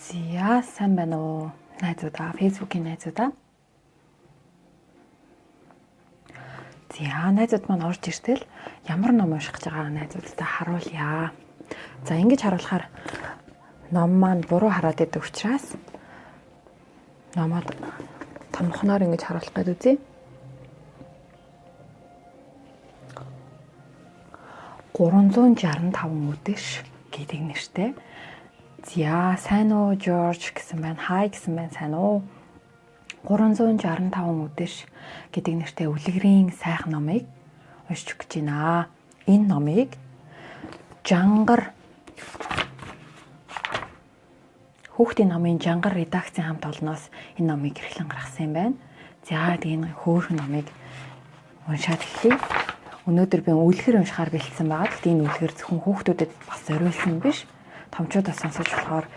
За сайн байна уу? Найзуудаа, Facebook-ийн найзуудаа. За найзууд маань орж иртэл ямар ном унших гэж байгаа найзуудтай харуулъя. За ингэж харуулахаар ном маань буруу хараад идэг учраас номоод томхноор ингэж харуулах гээд үзье. 365 үдэш гэдэг нэртэй. За сайн уу Жорж гэсэн байна. Хай гэсэн байна. Сайн уу? 365 үдэш гэдэг нэртэй үлгэрийн сайхан номыг уншиж өгч байна. Энэ номыг Жангар хүүхдийн номын Жангар редакцийн хамт олноос энэ номыг эрхлэн гаргасан юм байна. За тэгээ энэ хөөрхөн номыг уншаад эхлэе. Өнөөдөр би үлгэр уншихаар бэлдсэн байгаа. Гэхдээ энэ үлгэр зөвхөн хүүхдүүдэд бас зориулсан биш. Томчуудаас сонсож болохоор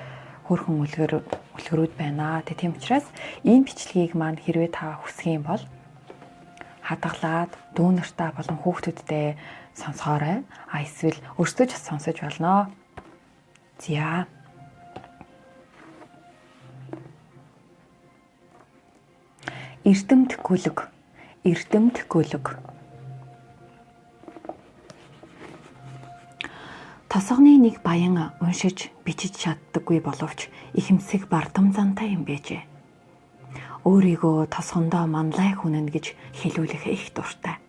хөөрхөн үлгэрүүд байна. Тэг тийм учраас энэ бичлэгийг маань хэрвээ та хүсэх юм бол хадгалаад дүү нартаа болон хүүхдүүдтэй сонсоорой. А эсвэл өөрсдөө ч бас сонсож болно. За. Эрдэмт гүлэг. Эрдэмт гүлэг. Тосгоны нэг баян уншиж бичиж чаддаггүй боловч ихэмсэг бардам зантай юм байжээ. Өөрийгөө тосгондоо манлай хүнэн гэж хэлүүлэх их дуртай.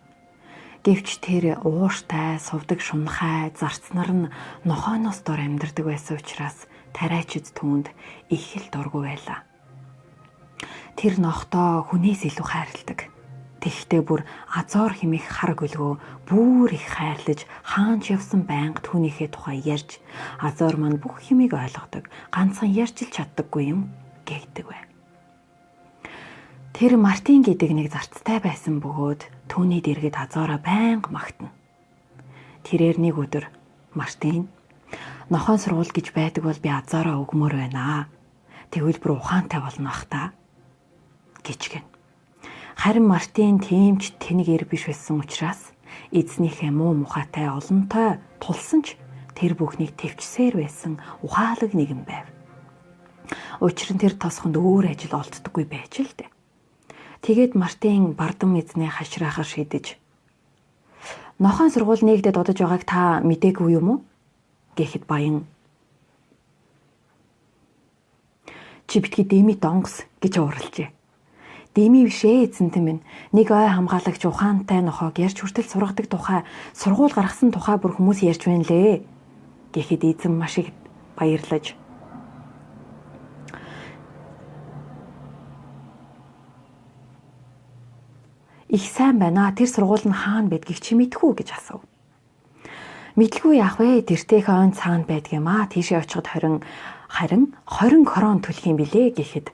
Гэвч тэр ууштай, сувдаг шунхай, зарцнаар нь нохооноос дор амьдардаг байсан учраас тариачид түүнд их л дургүй байлаа. Тэр нохтоо хүнээс илүү хайрладаг. Тэгэхдээ бүр азоор хэмээх хар гөлгөө бүр их хайрлаж хаанч явсан байнга түүнийхээ тухай ярьж азоор маань бүх юмыг ойлгодог, ганцхан ярьж л чаддаггүй юм гэдэг бай. Тэр Мартин гэдэг нэг зарцтай байсан бөгөөд түүний дэргэд азоороо байнга магтана. Тэрээр нэг өдөр Мартин нохоон сургууль гэж байдаг бол би азоороо өгмөр байна. Тэгвэл бүр ухаантай болно ах та гэж гэн. Харин Мартин тийм ч тэнэг эр биш байсан учраас эзнийхээ муу мухайтай олонтой тулсан ч тэр бүхнийг төвчсээр байсан ухаалаг нэгэн байв. Учир нь тэр тосгонд өөр ажил олддоггүй байж л дээ. Тэгээд Мартин бардам эзнээ хашраахаар шийдэж "Нохоон сургууль нэгдэд удаж байгааг та мдээгүй юм уу?" гэхэд баян "Чи битгий дэмий донгос" гэж ууралжээ. Дэмий биш ээ эзэнтэн минь. Нэг ой хамгаалагч ухаантай нохоог ярьж хүртэл сургадаг тухай, сургууль гаргасан тухай бүр хүмүүс ярьж байна лээ. Гэхэд эзэн маш их баярлаж "Их сайн байна. Тэр сургууль нь хаана байдгийг чи мэдэх үү?" гэж асуув. "Мэдлгүй яах вэ? Тэртэйх ойн цаана байдаг юм аа. Тийшээ очиход 20 харин 20 крон төлөх юм билээ" гэхэд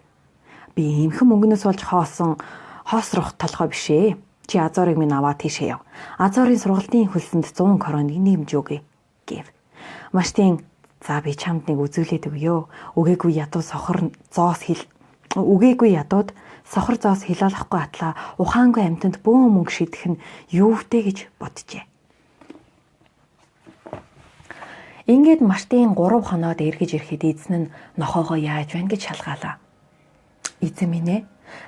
"Би эмхэн мөнгнөөс болж хоосрох толгой биш ээ. Чи азорыг минь аваад тийшээ яв. Азорын сургалтын хөлсөнд 100 короныг нэмж өгье" гэв. Мартин "За би чамд нэг үзүүлээд өгье. Үгээгүй ядуу сохор зоос хил үгээгүй ядууд сохор зоос хилаалахгүй атлаа ухаангүй амьтанд бөөн мөнгө шидэх нь юувтэй гэж боджээ." Ингээд Мартин 3 хоноод эргэж ирэхэд эзэн нь нохоогоо яаж байна гэж шалгаалаа. "Эзэн минь ээ,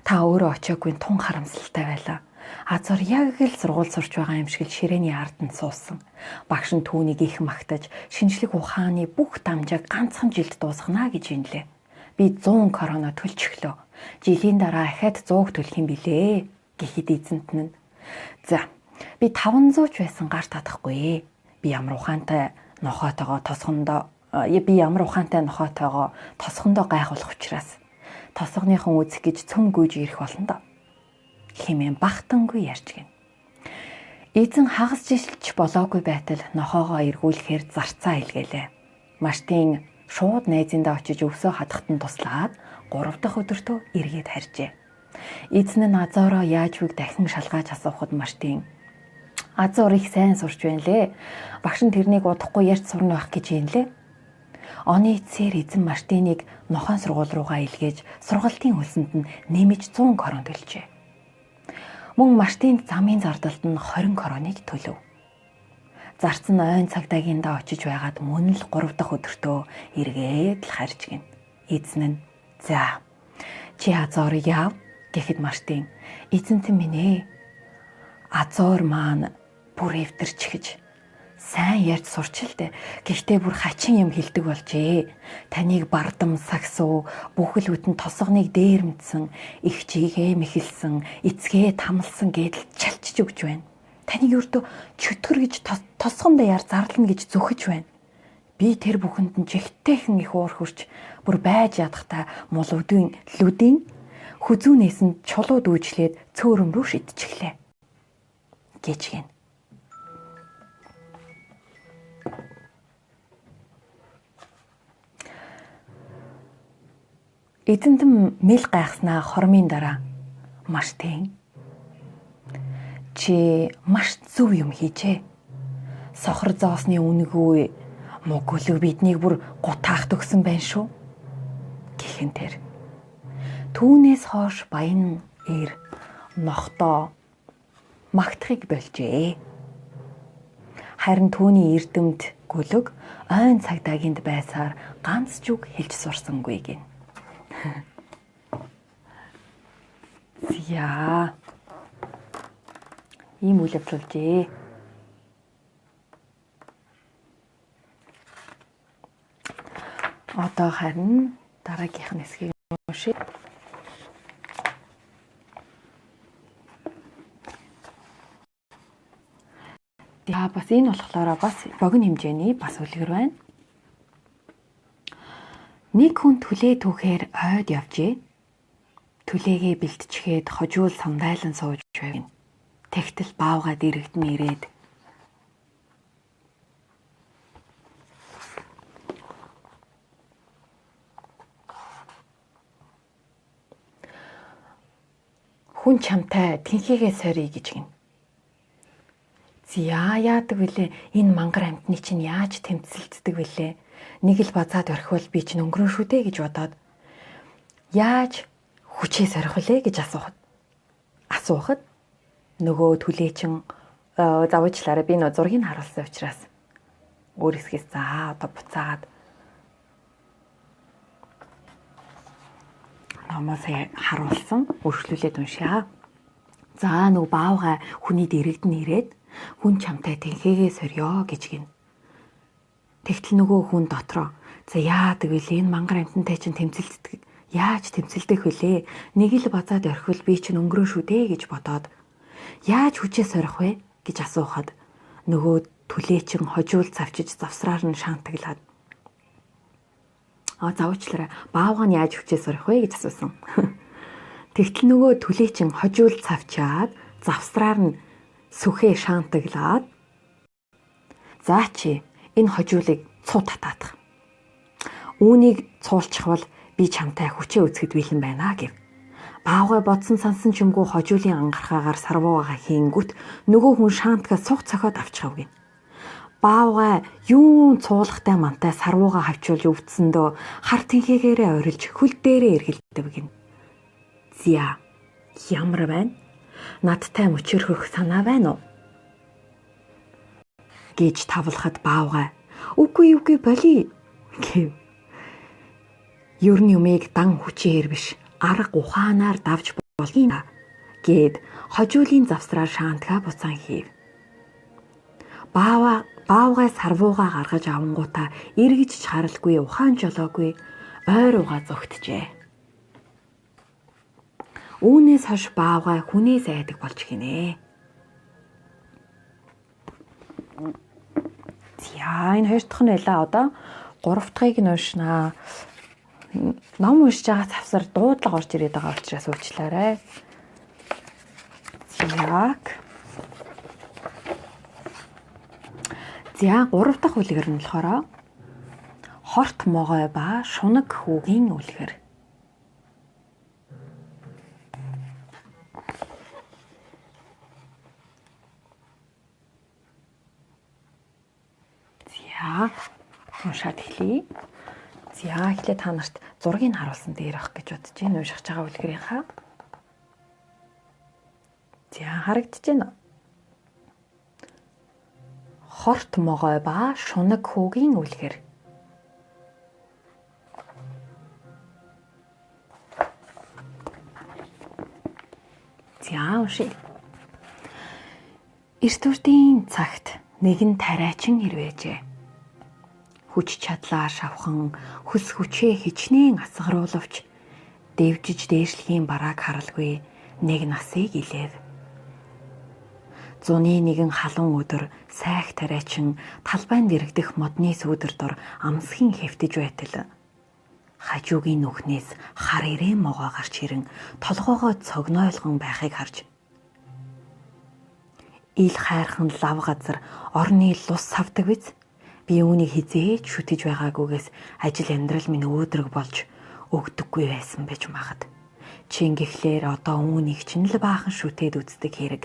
та өөрөө очиагүй тун харамсалтай байлаа. Азор яг л сургууль сурч байгаа юм шиг л ширээний ард нь суусан. Багш нь түүнийг их магтаж шинжлэх ухааны бүх дамжааг ганцхан жилд дуусгана гэж инлээ. Би 100 корона төлж өглөө. Жилийн дараа ахиад 100 төлөх юм билээ" гэхэд эзэнт нь "За би 500 ч байсан гар татахгүй. Би ямар ухаантай нохоотойгоо тосгондоо би ямар ухаантай нохоотойгоо тосгондоо гайхуулах учраас тосгоныхон үзэх гэж цөм гүйж ирэх болно доо" хэмээн бахтангүй ярьж гин. Эзэн хагас жилч болоогүй байтал нохоогоо эргүүлэхээр зарцаа илгээлээ. Мартин шууд найзындаа очиж өвсөө хадахад нь туслаад 3 дахь өдөртөө эргээд харжээ. Эзэн нь азоороо яаж выг дахин шалгааж асуухад Мартин "Азоор их сайн сурч байна лээ. Багш нь тэрнийг удахгүй ярьж сурна байх гэж юм лээ." Оны эцсээр эзэн Мартиныг нохоон сургууль руугаа илгээж сургалтын хөлсөнд нь нэмж 100 крон төлжээ. Мөн Мартинд замын зардалд нь 20 кроныг төлөв. Зарц нь ойн цагдаагиндаа очиж байгаад мөн л 3 дахь өдөртөө эргээд л харж гин. Эзэн нь "За, чи Азор яв" гэхэд Мартин "Эзэнтэн минь ээ. Азор маань бүр эвдэрч гэж сайн ярьж сурч л дээ. Гэхдээ бүр хачин юм хэлдэг болжээ. Таныг бардам сагсуу, бүхэл бүтэн тосгоныг дээрэмдсэн, их чигээ мэхэлсэн, эцгээ тамлсан гэдэл чалчиж өгч байна. Таныг өртөө чөтгөр гэж тосгон даяар зарлана гэж зүхэж байна. Би тэр бүхэнд нь жигтэйхэн их уур хөрч бүр байж ядахтай мулуудын лүдийн хүзүүнээс нь чулуу дүүжлээд цөөрөм рүү шидчихлээ" гэж гин. Эзэнтэн мэл гайхснаа хормын дараа Мартин чи маш зөв юм хийжээ. Сохор зоосны үнэгүй муг гөлөг биднийг бүр гутаах төгсөн байна шүү гэхэн тэр. Түүнээс хойш баян эр нохтоо магтахыг болжээ. Харин түүний эрдэмт гөлөг ойн цагдаагинд байсаар ганц ч үг хэлж сурсангүй гин. За. Ийм үйл явдал болжээ. Одоо харин дараагийнх нь хэсгийг уншъя. За бас энэ болохоор бас богино хэмжээний бас үлгэр байна. Нэг хүн түлээ түүхээр ойд явжээ. Түлээгээ бэлтчихэд хожуул сандайлан сууж байв. Тэгтэл баавгай дэрэгдэн ирээд хүн чамтай тэнхээгээ сорий гэж гин. Зя яадаг вүлээ, энэ мангар амьтны чинь яаж тэмцэлддэг вүлээ? Нэг л базаад орхивол би чинь өнгөрөн шүү дээ гэж бодоод яаж хүчээ сорих вүлээ гэж асуухад нөгөө түлээчин завуучлаарай, би нөө зургийг харуулсан учраас өөр хэсгээс за одоо буцаагаад номоо сая харуулсан өршлүүлээд уншаа. За нөгөө баавгай хүний дэрэгдэн ирээд хүн чамтай тэнхээгээ сорьё гэж гин. Тэгтэл нөгөө хүн дотроо за яадаг вүлээ, энэ мангар амьтантай чинь тэмцэлддэг, яаж тэмцэлдэх вүлээ, нэг л базаад орхивол би чинь өнгөрөө шүү дээ гэж бодоод яаж хүчээ сорих вэ гэж асуухад нөгөө түлээчин хожуул цавчиж завсраар нь шаантаглаад заавчлаарай, баавга нь яаж хүчээ сорих вэ гэж асуусан. Тэгтэл нөгөө түлээчин хожуул цавчаад завсраар нь сүхээ шаантаглаад за чи энэ хожуулыг цуу татаадах. Үүнийг цуулчихвал би чамтай хүчээ үзэхэд бэлэн байна гэв. Баавгай бодсон сансан ч юмгүй хожуулын ангархаагаар сарвуугаа хийнгүүт нөгөө хүн шаантгаа суг цохиод авчихав гин. Баавгай юун цуулахтай мантай сарвуугаа хавчуулж өвдсөндөө хар тэнхээгээрээ орилж хөл дээрээ эргэлдэв гин. Зя ямар байна? Надтай мөчөрхөх санаа байна уу? Гэж тавлахад баавгай үгүй үгүй болий гэв. Ер нь юмыг дан хүчээр биш арга ухаанаар давж болгийн гэд хожуулын завсраар шаантгаа буцаан хийв. Баавгай сарвуугаа гаргаж авангуудаа эргэж чаралгүй ухаан жолоогүй ойр угаа зөгтжээ. Үүнээс хойш баавгай хүнээс айдаг болж гинэ. За энэ хоёр дахь нь байлаа. Одоо гурав дахьыг нь уншнаа. Ном уншиж байгаа завсар дуудлага орж ирээд байгаа учраас уучлаарай. За гурав дахь үлгэр нь болохоор хорт могой ба шунаг хүүгийн үлгэр. За уншаад эхлэе. За эхлээд та нарт зургийг харуулсан дээр ах гэж бодож байна. Унших байгаа үлгэрийнхаа. За харагдаж байна уу? Хорт могой ба шунаг хүүгийн үлгэр. За уншия. Эрт үрдийн цагт нэгэн тариачин ирвэжээ. Хүч чадлаа шавхан, хөлс хүчээ хичнээн асгаруулвч дэвжиж дээшлэхийн барааг харалгүй нэг насыг илээв. Зуны нэгэн халуун өдөр сайх тариачин талбайд дэрэгдэх модны сүүдэр дор амсхийн хэвтэж байтал хажуугийн нүхнээс хар ирээн могоо гарч ирэн толгоогоо цогнойлгон байхыг харж ил хайрхан лав газар орны лус савдаг биз, би үүнийг хизээж шүтэж байгаагүйгээс ажил амьдрал минь өөдрөг болж өгдөггүй байсан байж магад. Чингэхлээр одоо үүнийг чинь л баахан шүтээд үздэг хэрэг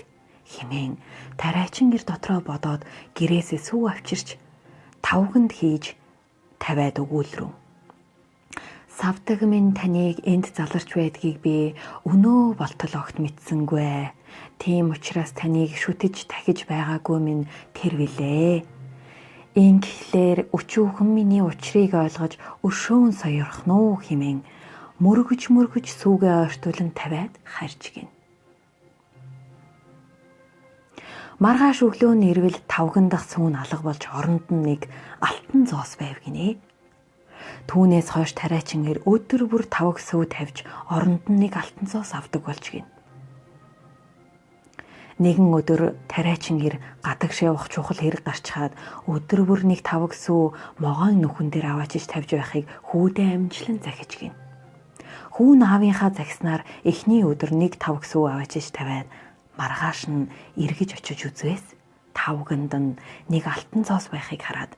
хэмээн тариачин гэр дотроо бодоод гэрээсээ сүү авчирч тавганд хийж тавиад өгүүлрүү. Савдаг минь таныг энд заларч байдгийг би өнөө болтол огт мэдсэнгүй. Тийм учраас таныг шүтэж тахиж байгаагүй минь тэр билээ. Ингэхлээр өчүүхэн миний учрыг ойлгож өшөөн соёрхно уу хэмээн мөргөж мөргөж сүүгээ ойртуулан тавиад харж гин. Маргааш өглөө нь ирвэл тавган дах сүүн алга болж оронд нь нэг алтан зоос байв гинэ. Түүнээс хойш тариачин эр өдөр бүр тавг сүү тавьж оронд нь нэг алтан зоос авдаг болж гин. Нэгэн өдөр тариачин эр гадагш явах чухал хэрэг гарчхаад өдөр бүр нэг тавг сүү могоон нүхэн дээр аваачиж тавьж байхыг хүүдээ амжилан захиж гин. Хүүн аавынхаа захиснаар эхний өдөр нэг тавг сүү аваачиж тавиад маргааш нь эргэж очиж үзвээс тавганд нь нэг алтан зоос байхыг хараад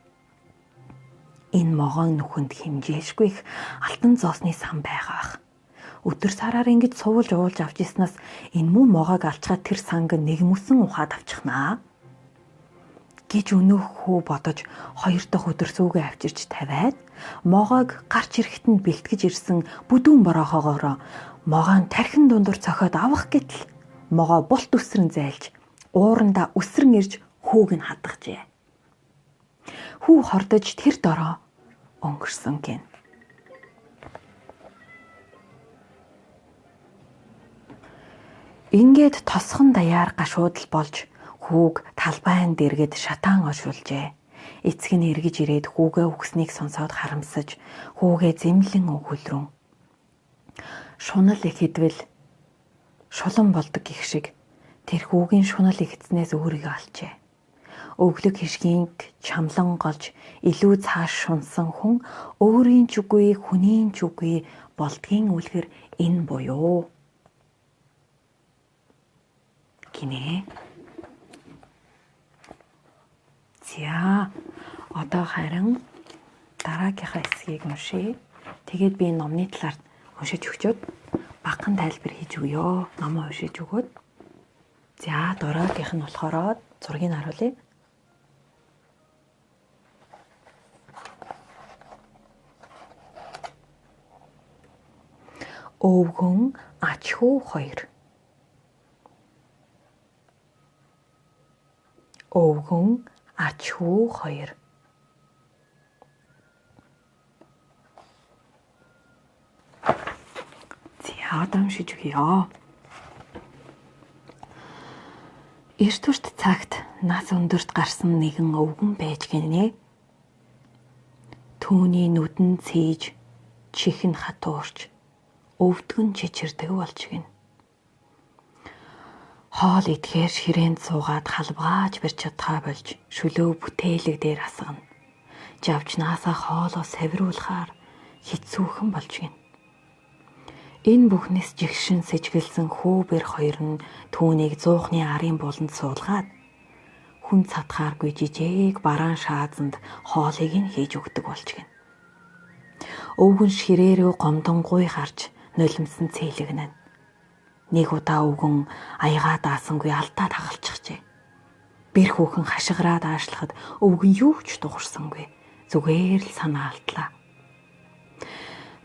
энэ могоон нүхэнд хэмжээшгүй их алтан зоосны сан байгаа ах. Өдөр сараар ингэж суулж уулж авч ирснээс энэ муу могоог алчгаад тэр санг нэг мөсөн ухаад авчихнаа гэж өнөөх хүү бодож хоёр дахь өдөр сүүгээ авчирч тавиад могоог гарч ирэхэд нь бэлтгэж ирсэн бүдүүн борохоогоороо могоон тархин дундуур цохиод авах гэтэл могоо булт өсрөн зайлж уурандаа өсрөн ирж хүүг нь хадгажээ. Хүү хордож тэр дороо өнгөрсөн гин. Ингээд тосхон даяар гашуудал болж хүүг талбайн дэргэд шатаан оршуулжээ. Эцэг нь эргэж ирээд хүүгээ үхснийг сонсоод харамсаж хүүгээ зэмлэн өгүүлрэн. Шунал их хэдвэл шулан болдог гэх шиг тэр хүүгийн шунал ихтснээс өөрийгөө алчээ. Өвлөг хишгийн чамлан голж илүү цааш шунсан хүн өөрийн ч үгүй хүнийн ч үгүй болдгийн үлгэр энэ буюу гинэ. За одоо харин дараагийнхаа хэсгийг уншъя. Тэгээд би номны талаар уншиж өгчөөд багахан тайлбар хийж өгье. Номоо уншиж өгөөд. За дараагийнх нь болохоор зургийг харуулъя. Өвгөн ач хүү хоёр. Өвгөн ач хүү хоёр. За одоо уншиж өгье. Эрт үрт цагт нас өндөрт гарсан нэгэн өвгөн байж гинэ. Түүний нүдэн цээж, чих нь хатуурч, өвдгөн чичирдэг болж гин. Хоол идэхээр ширээнд суугаад халбгааж барьж чадхаа болж шүлөө бүтээлэг дээр асгана. Жавчнаасаа хоолоо савируулахаар хэцүүхэн болж гин. Энэ бүхнээс жигшин сэжгэлсэн хүү бэр хоёр нь түүнийг зуухны арын буланд суулгаад хүн цадхааргүй жижиг бараан шаазанд хоолыг нь хийж өгдөг болж гин. Өвгөн ширээ рүү гомдонгуй харж нулимсан цээлэгнэ. Нэг удаа өвгөн аягаа даасангүй алдаад хагалчихжээ. Бэр хүүхэн хашгираад аашлахад өвгөн юу ч дуурсангүй. Зүгээр л санаа алдлаа.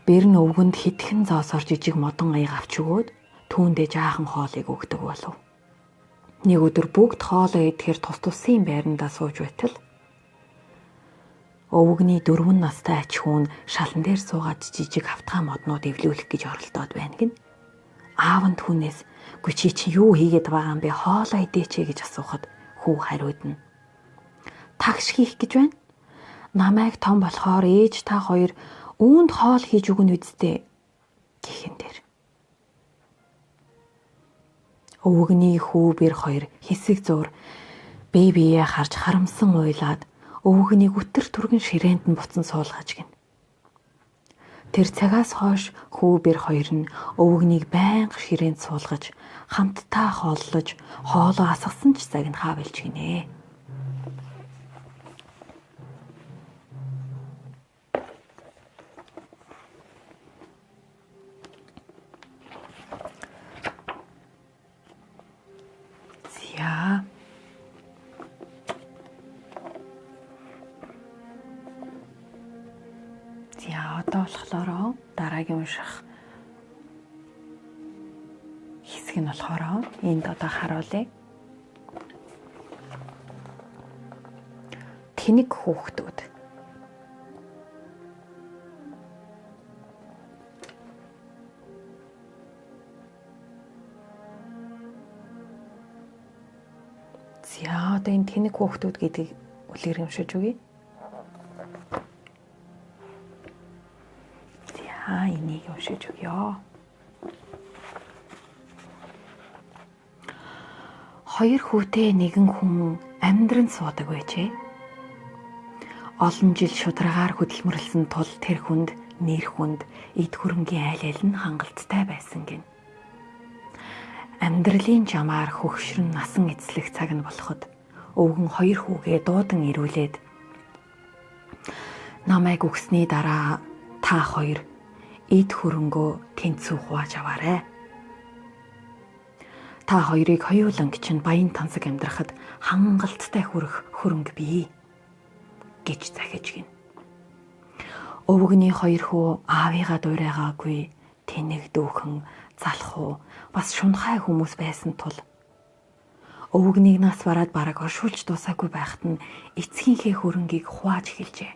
Бэр нь өвгөнд хитгэн зоосоор жижиг модон аяга авч өгөөд түүндээ жаахан хоолыг өгдөг болов. Нэг өдөр бүгд хоолоо идэхээр тус тусын байрандаа сууж байтал өвгөний 4 настай ач хүн шалан дээр суугаад жижиг хавтгай моднууд эвлүүлэх гэж оролдоод байна гин. Аав нь түүнээс Үгүй чи чинь юу хийгээд байгаа юм бэ? Хоолоо идээч гэж асуухад хүү хариуд нь. Тагш хийх гэж байна. Намайг том болохоор ээж та хоёр үүнд хоол хийж өгнө үсттэй гэхэн дээр. Өвгөний хүү бэр хоёр хэсэг зуур бие биеэ харж харамсан уйлаад өвгөнийг өтөр түргэн ширээнд нь буцан суулгаж гин. Тэр цагаас хойш хүү бэр хоёр нь өвгөнийг байнга ширээнд суулгаж хамтдаа хооллож хоолоо асгасан ч загнахаа болж гинэ. За. За одоо болохоор дараагийн унших хэсэг нь болохоор энд одоо харуулъя. Тэнэг хүүхдүүд. За одоо энэ тэнэг хүүхдүүд гэдгийг үлгэр уншиж өгье. За энийг уншиж өгье. Хоёр хүүтэй нэгэн хүн амьдран суудаг байжээ. Олон жил шударгаар хөдөлмөрлсөн тул тэр хүнд нэр хүнд эд хөрөнгийн айл айл нь хангалттай байсан гин. Амьдралын жамаар хөгшрөн насан эцлэх цаг нь болоход өвгөн хоёр хүүгээ дуудан ирүүлээд намайг үгсний дараа та хоёр эд хөрөнгөө тэнцүү хувааж аваарай. Та хоёрыг хоёуланг чинь баян тансаг амьдрахад хангалттай хүрэх хөрөнгө бий гэж захиж гин. Өвгөний хоёр хүү аавыгаа дуурайгаагүй тэнэг дүүхэн залхуу бас шунхай хүмүүс байсан тул өвгөнийг нас бараад бараг оршуулж дуусаагүй байхад нь эцгийнхээ хөрөнгийг хувааж эхэлжээ.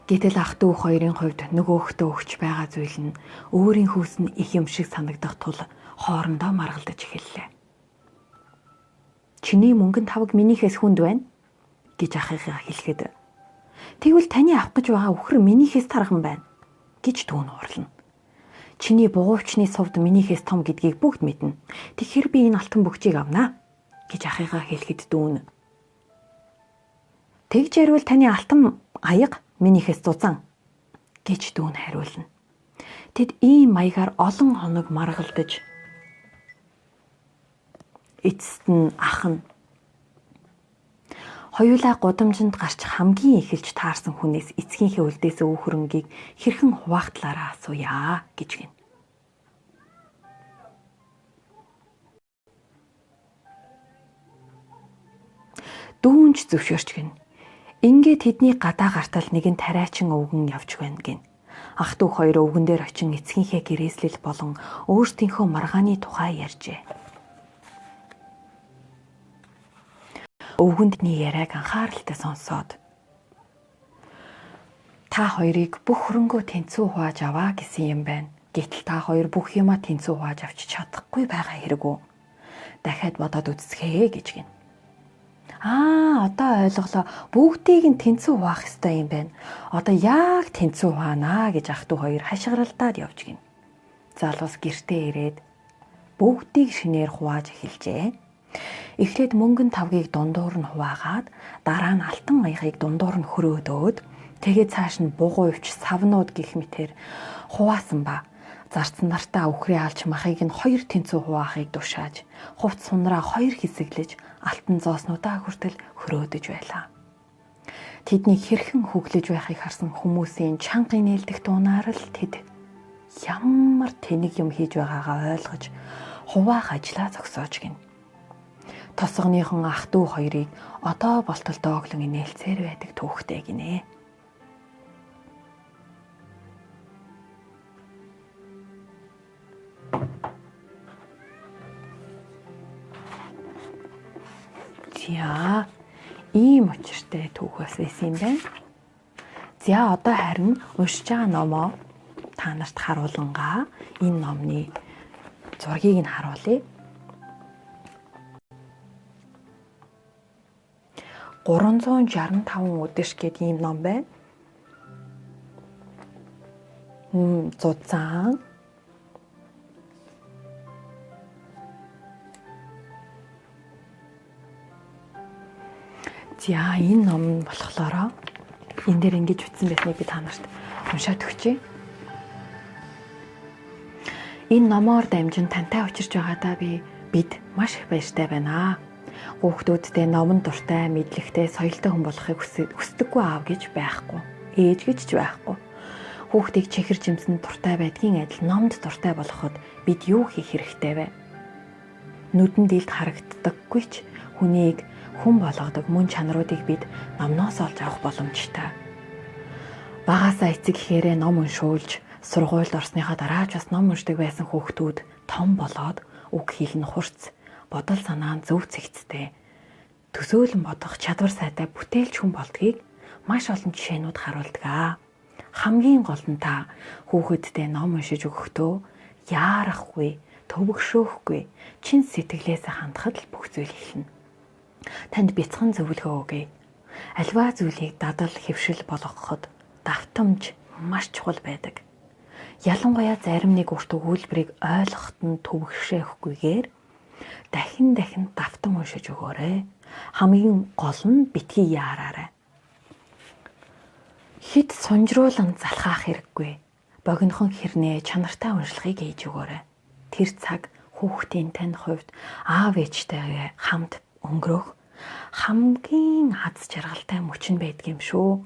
Гэтэл ах дүү хоёрын хувьд нөгөөхтөө өгч байгаа зүйл нь өөрийн хүйс нь их юм шиг санагдах тул хоорондоо маргалдаж эхэллээ. Чиний мөнгөн тавг минийхээс хүнд байна гэж ахыгаа хэлэхэд тэгвэл таны авах гэж байгаа үхэр минийхээс тархан байна гэж дүү нь уурлана. Чиний бугуувчны сувд минийхээс том гэдгийг бүгд мэднэ. Тэгэхээр би энэ алтан бөгжийг авнаа гэж ахыгаа хэлэхэд дүү нь тэгж ярил таны алтан аяга минийхээс зузаан гэж дүү нь хариулна. Тэд ийм маягаар олон хоног маргалдаж эцэст нь ах нь хоёулаа гудамжинд гарч хамгийн эхэлж таарсан хүнээс эцгийнхээ үлдээсэн өв хөрөнгийг хэрхэн хуваах талаараа асууя гэж гин. Дүүнч зөвшөөрч гин. Ингээд тэдний гадаа гартал нэгэн тариачин өвгөн явж байна гин. Ах дүү хоёр өвгөн дээр очин эцгийнхээ гэрээслэл болон өөрсдийнхөө маргааны тухай ярьжээ. Өвгөндний яриаг анхааралтай сонсоод та хоёрыг бүх хөрөнгөө тэнцүү хувааж аваа гэсэн юм байна. Гэтэл та хоёр бүх юмаа тэнцүү хувааж авч чадахгүй байгаа хэрэгүү. Дахиад бодоод үздэхээ гэж гин. Аа одоо ойлголоо. Бүгдийг нь тэнцүү хуваах ёстой юм байна. Одоо яг тэнцүү хуваанаа гэж ах トゥ хоёр хашгиралдаад явж гин. Залуус гэртээ ирээд бүгдийг шинээр хувааж эхэлжээ. Эхлээд мөнгөн тавгийг дундуур нь хуваагаад дараа нь алтан аяхыг дундуур нь хөрөөдөөд тэгээд цааш нь бугуй өвч савнууд гих мэтэр хуваасан ба зарц нартаа үхрээ алж махыг нь хоёр тэнцүү хуваахыг тушааж хувц сунраа хоёр хэсэглэж алтан зооснуудаа хүртэл хөрөөдөж байлаа. Тэднийг хэрхэн хөглөж байхыг харсан хүмүүсийн чанга инээлдэх дуунаар л тэд ямар тэнэг юм хийж байгаагаа ойлгож хуваах ажлаа зогсоож гин. Тосгоныхон ах дүү хоёрыг одоо болтол дооглон инээлцээр байдаг түүхтэй гинэ. За, ийм учиртай түүх бас байсан юм байна. За, одоо харин уншиж байгаа номоо та нарт харуулангаа энэ номны Зургийг нь харуулъя. 365 үдэш гэдэг ийм ном байна. Зузаан. За энэ ном нь болохоор энэ дээр ингэж бичсэн байсныг би та нарт уншаад өгчээ. Энэ номоор дамжин тантай учирч байгаадаа бид маш их баяртай байна. Хүүхдүүдтэй номон дуртай, мэдлэгтэй, соёлтой хүн болохыг хүсдэггүй аав гэж байхгүй. Ээж гэж ч байхгүй. Хүүхдийг чихэр жимсэнд дуртай байдгийн адил номд дуртай болгоход бид юу хийх хэрэгтэй вэ? Нүдэн дэлд харагддаггүй ч хүнийг хүн болгодог мөн чанаруудыг бид номноос олж авах боломжтой. Багасаа эцэг эхээрээ ном уншуулж, сургуульд орсныхаа дараа ч бас ном уншдаг байсан хүүхдүүд том болоод үг хэл нь хурц, бодол санаа нь зөв зэгцтэй, төсөөлөн бодох чадвар сайтай бүтээлч хүн болдгийг маш олон жишээнүүд харуулдаг. Хамгийн гол нь та хүүхэдтэй ном уншиж өгөхдөө яарахгүй, төвөгшөөхгүй, чин сэтгэлээсээ хандхад л бүх зүйл эхэлнэ. Танд бяцхан зөвлөгөө өгье. Альва зүйлийг дадал хэвшил болгоход давтамж маш чухал байдаг. Ялангуяа зарим нэг урт өгүүлбэрийг ойлгоход нь төвөгшөөхгүйгээр дахин дахин давтан уншиж өгөөрэй. Хамгийн гол нь битгий яараарай. Хит сунжруулан залхаах хэрэггүй. Богинохон хэрнээ чанартай уншлагыг хийж өгөөрэй. Тэр цаг хүүхдийн тань хувьд аав ээжтэйгээ хамт өнгөрөх хамгийн аз жаргалтай мөч нь байдаг юм шүү.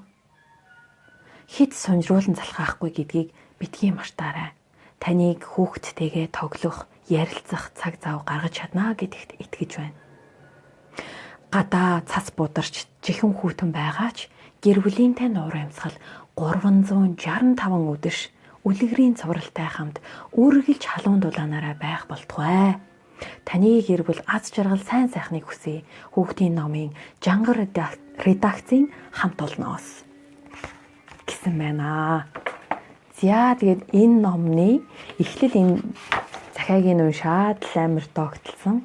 Хит сунжруулан залхаахгүй гэдгийг битгий мартаарай. Таныг хүүхдтэйгээ тоглох, ярилцах цаг зав гаргаж чадна гэдэгт итгэж байна. Гадаа цас бударч жихэн хүүтэн байгаа ч гэр бүлийнтэй нуур амьсгал 365 үдэш үлгэрийн цувралтай хамт үргэлж халуун дулаанаараа байх болтугай. Таны гэр бүл аз жаргал сайн сайхныг хүсье. Хүүхдийн номын Жангар редакцийн хамт олноос гэсэн байна. За тэгээд энэ номны эхлэл энэ захиаг нь уншаад л амар догтлсон.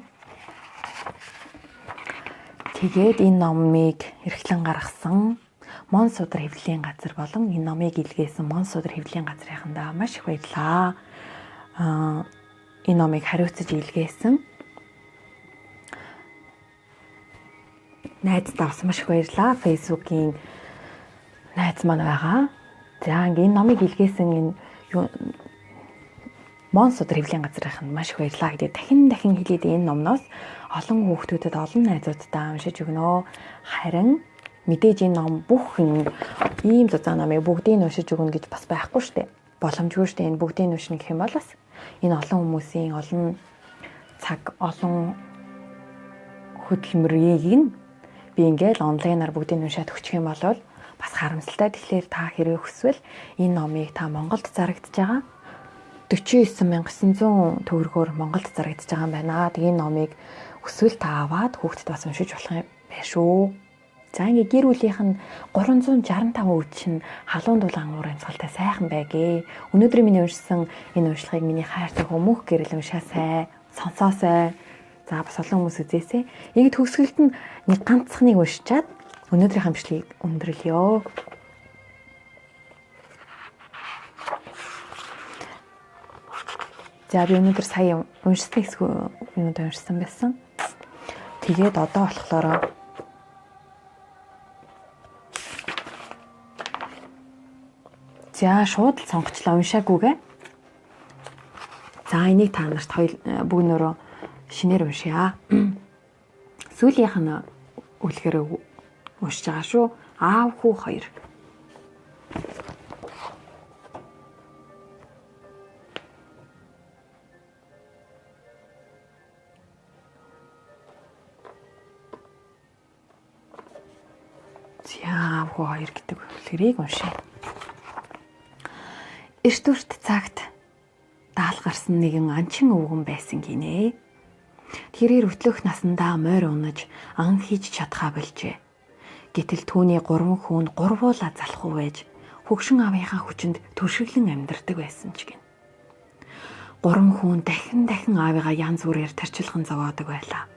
Тэгээд энэ номыг эрхлэн гаргасан Мон судар хэвлэлийн газар болон энэ номыг илгээсэн Мон судар хэвлэлийн газрынхандаа маш их баярлалаа. Энэ номыг хариуцаж илгээсэн найздаа бас маш их баярлалаа. Facebook-ийн найз маань байгаа. За ингээ энэ номыг илгээсэн энэ Мон судар хэвлэлийн газрынх нь маш их баярлалаа гэдэг дахин дахин хэлээд энэ номноос олон хүүхдүүдэд олон найзуудтай уншиж өгнө. Харин мэдээж энэ ном бүх ийм зузаан номыг бүгдийг уншиж өгнө гэж бас байхгүй штэ. Боломжгүй штэ энэ бүгдийг уншина гэх юм бол бас энэ олон хүмүүсийн олон цаг, олон хөдөлмөрийг нь би ингээл онлайнаар бүгдийг уншаад өгчих юм бол бас харамсалтай. Тэгэхээр та хэрвээ хүсвэл энэ номыг та Монголд зарагдаж байгаа 49900 төгрөгөөр Монголд зарагдаж байгаа юм байна. Тэгээ энэ номыг хүсвэл та аваад хүүхдэд бас уншиж болох юм байна шүү. За ингээ гэр бүлийнх нь 365 үд чинь халуун дулаан уур амьсгалтай сайхан байгээ. Өнөөдөр миний уншсан энэ уншлагыг миний хайртай хүмүүх гэрэл уншаасай, сонсоосай. За бас олон хүмүүс үзээсэй. Ингээ төгсгөлд нь нэг ганцхныг уншичаад өнөөдрийн хамшлыг өндөрлөё. За би өнөөдөр сая уншсан хэсэг юмуд уншсан байсан. Тэгээд одоо болохоор за шууд л сонгочлаа уншаагүйгээ. За энийг та нарт хоёр бүгнөөрөө шинээр уншъя. Сүүлийнх нь үлгэр уншиж байгаа шүү. Аав хүү хоёр. За аав хүү хоёр гэдэг үлгэрийг уншъя. Эрт өрт цагт даал гарсан нэгэн анчин өвгөн байсан гинэ. Тэрээр өтлөх насандаа морь унаж ан хийж чадхаа болжээ. Гэтэл түүний гурван хүүн гурвуулаа залхуу байж хөгшин аавынхаа хүчинд төршиглэн амьдардаг байсан ч гин. Гурван хүн дахин дахин аавыгаа янз бүрээр тарчилхан зовоодог байлаа.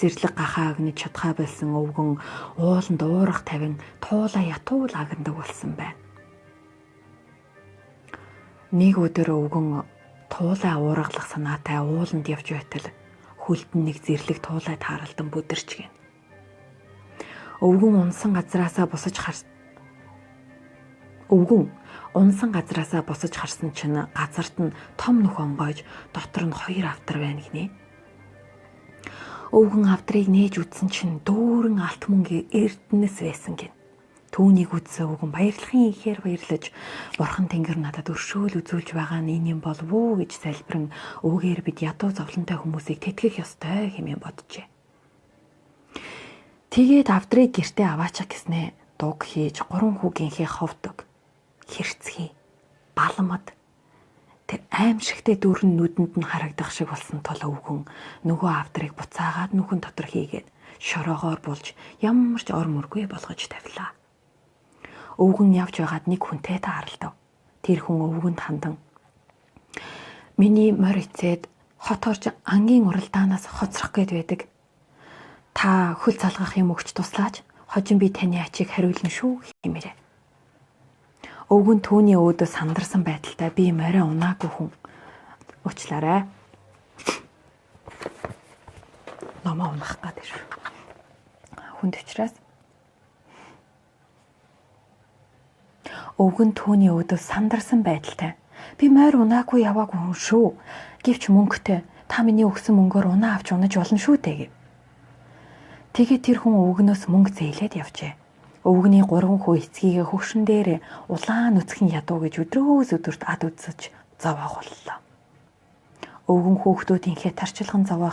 Зэрлэг гахаа агнаж чадхаа болсон өвгөн ууланд уурах тавин туулаа ятуул агнадаг болсон байна. Нэг өдөр өвгөн туулаа уургалах санаатай ууланд явж байтал хөлд нь нэг зэрлэг туулай тааралдан бүдэрч гин. Өвгөн унсан газраасаа босож хар Өвгөн унсан газраасаа босож харсан чинь газарт нь том нүх онгойж дотор нь 2 автар байна гинэ. Өвгөн авдрыг нээж үзсэн чинь дүүрэн алт мөнгө эрдэнэс байсан гин. Түүнийг үзсэн өвгөн баярлахын ихээр баярлаж бурхан тэнгэр надад өршөөл үзүүлж байгаа нь энэ юм болов уу гэж залбирan өвгээр бид ядуу зовлонтой хүмүүсийг тэтгэх ёстой хэмээн боджээ. Тэгээд авдрыг гэртээ аваачих гэснээ дуг хийж гурван хүүгийнхээ ховдог хэрцгий баламд тэр аимшигтэй дүр нь нүдэнд нь харагдах шиг болсон тул өвгөн нөгөө авдрыг буцаагаад нүхэн дотор хийгээд шороогоор булж ямар ч ор мөргүй болгож тавилаа. Өвгөн явж байгаад нэг хүнтэй тааралдав. Тэр хүн өвгөнд хандан "Миний морь эцээд хот орж ангийн уралдаанаас хоцрох гээд байдаг. Та хөл залгах юм өгч туслаач. Хожим би таны ачийг хариулна шүү" хэмээрээ. Өвгөн түүний өөдөөс сандарсан байдалтай би морио унаагүй хүн. Уучлаарай. Номоо унах гээд шүү. Хүнд учраас өвгөн түүний өөдөөс сандарсан байдалтай би морь унаагүй яваагүй хүн шүү. Гэвч мөнгөтэй та миний өгсөн мөнгөөр унаа авч унаж болно шүү дээ гэв. Тэгээд тэр хүн өвгөнөөс мөнгө зээлээд явжээ. Өвгөний 3 хүү эцгийгээ хөгшин дээр улаан нүцгэн ядуу гэж өдрөөс өдөрт ад үзэж зовоох боллоо. Өвгөн хүүхдүүдийнхээ тарчилган зовоох